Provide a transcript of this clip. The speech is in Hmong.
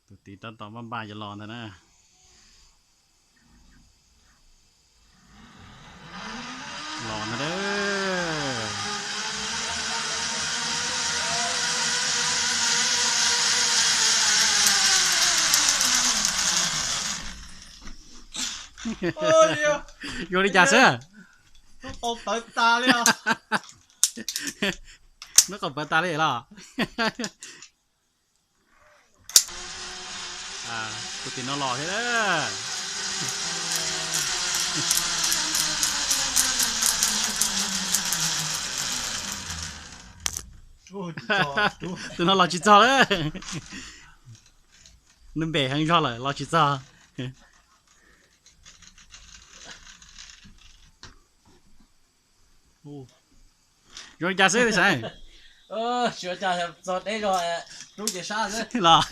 Tus tij tab tom npaj npaj yuav los ntag na. Los ntag. Yuav li cas xwb? Hnub qaum pawv tas li los. Tus tim no los thiab. Tus no los tsis txog lawm. Nws npem heev zog lawm los tsis txog. Zoo li cas xwb Xeev? Txog deb zog, rub ces sab xwb los.